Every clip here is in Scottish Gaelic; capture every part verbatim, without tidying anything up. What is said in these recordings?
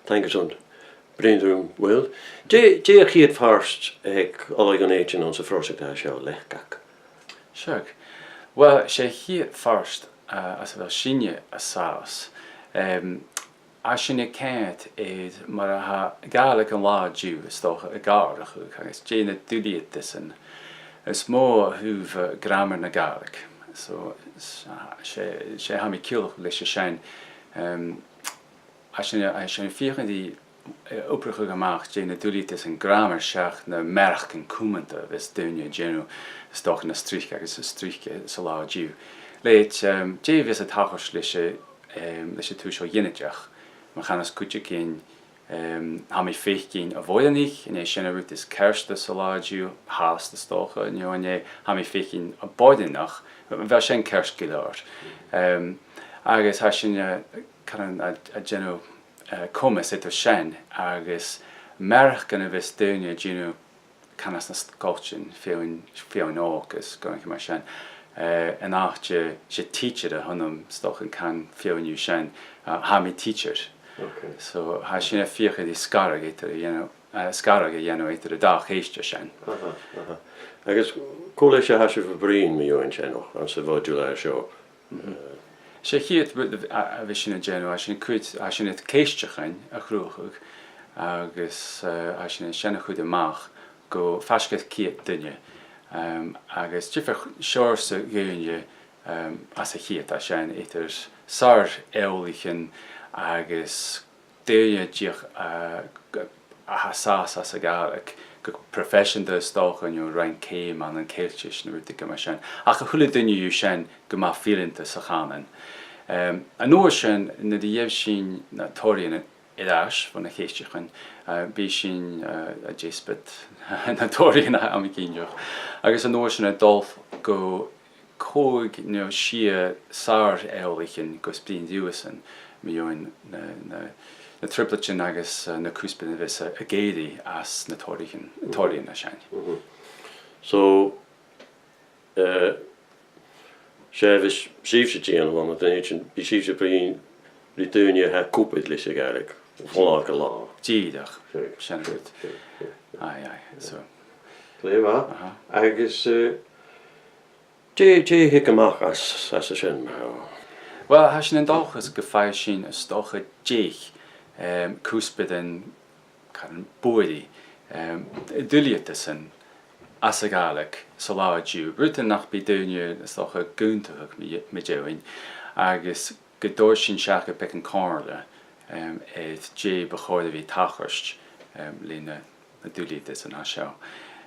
Taing airson bruidhinn rium, Will. Dè, dè a' chiad phàirt aig Oilthigh Dhùn Èideann anns a' phròiseact a tha seo, Leac Cag? Seadh. Well, 's e a' chiad phàirt, eh, às a bheil sinne an sàs. Em, tha sinne a' coimhead air mar a tha Gàidhlig an latha an-diugh, is dòcha, ag atharrachadh, agus dè na duilgheadasan as motha a thaobh, eh, gràmar na Gàidhlig. So, 's, ah, 's e, 's e tha mi ciallachadh leis a sin. Em, tha sinne, tha sinne a' feuchainn ri, eh, obrachadh a-mach dè na duilgheadasan gràmair seach na mearachdan cumanta a bhios daoine a' dèanamh, is dòcha nas trice agus nas trice san latha an-diugh. Leithid, em, dè bhios a' tachairt leis a', em, leis an taobh seo ghinideach. Ma chanas cuideigin, em, tha mi a' faicinn a' bhoireannaich, an e sin an rud as ceart san latha an-diugh, fhathast is dòcha, no an e tha mi a' faicinn am boireannach, bheil sin ceart gu leòr. Em, agus tha sinne, eh, caran a', a' dèanamh, eh, coimeas eadar sin agus mearachdan a bhios daoine a' dèanamh caran anns na sgoiltean, feadhainn, feadhainn òg is gnothaichean mar sin. Eh, an àite, 's e teacher a th' annam, 's dòcha an can feadhainn dhiubh sin, eh, tha mi teacher. Ok. So, tha sinne a' feuchainn ri sgaradh eadar a dhèanamh, eh, sgaradh a dhèanamh eadar an dà cheist sin. Aha, aha. Agus cò leis a tha sibh a' bruidhinn mu dheidhinn sin, och, anns a' mhodal a tha seo? Mhm. Eh, 's e a' chiad rud a, a, a bhios sinn a' dèanamh, tha sinn a' cur, tha sinn air ceisteachan a chruthachadh, agus, eh, tha sinn an sin a' cur a-mach gu faisg air ceud duine. Em, agus diofar ch-, seòrsa dhaoine, em, anns a' chiad, tha sin eadar sàr-eòlaichean agus daoine dìreach, eh, gu, a tha an sàs anns a' Ghàidhlig, gu proifeiseanta is dòcha, no a' roinn ceum ann an Ceiltis no rudeigin mar sin. Ach a h-uile duine dhiubh sin gu math fileanta sa chànan. Em, an uair sin, nuair a gheibh sinn na toraidhean air ais bho na ceisteachan, eh, bidh sinn, eh, a' deasbad na toraidhean, tha mi cinnteach. Agus an uair sin a' dol gu còig no sia sàr-eòlaichean gus bruidhinn riuthasan mu dheidhinn na, na, na trioblaidean agus, eh, na cuspairean a bhios ag èirigh às na toraidhean, toraidhean a tha sin. Mhm. So, eh, 's e bhios sibhse a' dèanamh ann an Dùn Èideann, bidh sibhse a' bruidhinn ri daoine a tha ag obair leis a' Ghàidhlig, bho là gu là. Dìreach. Sin, sin an rud. Aye, aye. So. Glè mhath. Aha. Agus, eh, dè, dè thig a-mach às, às a sin, ma-thà? Well, tha sinn an dòchas gum faigh sinn, is dòcha, deich, em, cuspairean caran buairidh, em, duilgheadasan anns a' Ghàidhlig san latha an-diugh. Rudan nach bi daoine, is dòcha, ag aontachadh mu, mu dheidhinn, agus gun toir sinn seachad beagan comhairle, em, air dè bu chòir a bhith a' tachairt, em, leis na, na duilgheadasan a tha seo.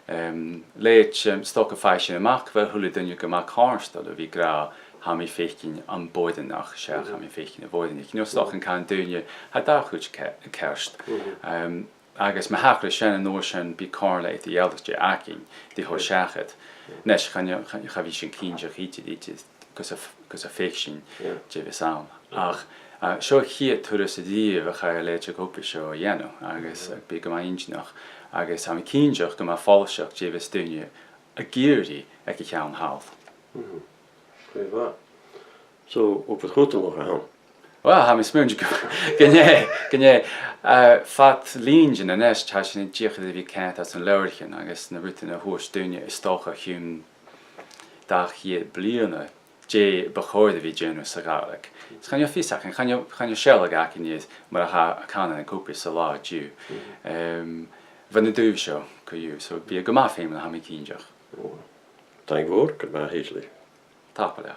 Em, leithid, em, 's dòcha gum faigh sinn a-mach gu bheil a h-uile duine gu math cofhurtail a bhith ag ràdh, tha mi a' faicinn am boireannach, seach tha mi a' faicinn a' bhoireannaich. No 's dòcha an can daoine, tha dà chuid ce-, ceart. Mhm. Em, agus ma thachras sin, an uair sin bidh comhairle eadar-dhealaichte againn ri thoirt seachad. A-nis, chan eil, chan, cha bhi sinn cinnteach idir, idir gus am f-, gus am faic sinn dè bhios ann. Ach, eh, seo a' chiad turas a-riamh a chaidh a leithid de dh'obair seo a dhèanamh, agus, eh, bidh e gu math inntinneach, agus tha mi cinnteach gu math follaiseach dè bhios daoine ag iarraidh aig a' cheann thall. Mhm. Glè mhath. So, obair chudromach a th' ann. Well, tha mi a' smaoineachadh gu, gun e, gun e, eh, fad linntean a-nis, tha sinn dìreach air a bhith a' coimhead air na leabhraichean agus na rudan a thuirt daoine, is dòcha, o chionn dà cheud bliadhna, dè bu chòir a bhith a' dèanamh sa Ghàidhlig. Is chan eil fios againn, chan eil, chan eil sealladh againn air mar a tha an cànan ag obair san latha an-diugh. Mhm. Em, bhon an taobh seo co-dhiù, so bidh e gu math feumail, tha mi cinnteach. Ò. Taing mhòr, gu math, Ashley. Tapadh leat.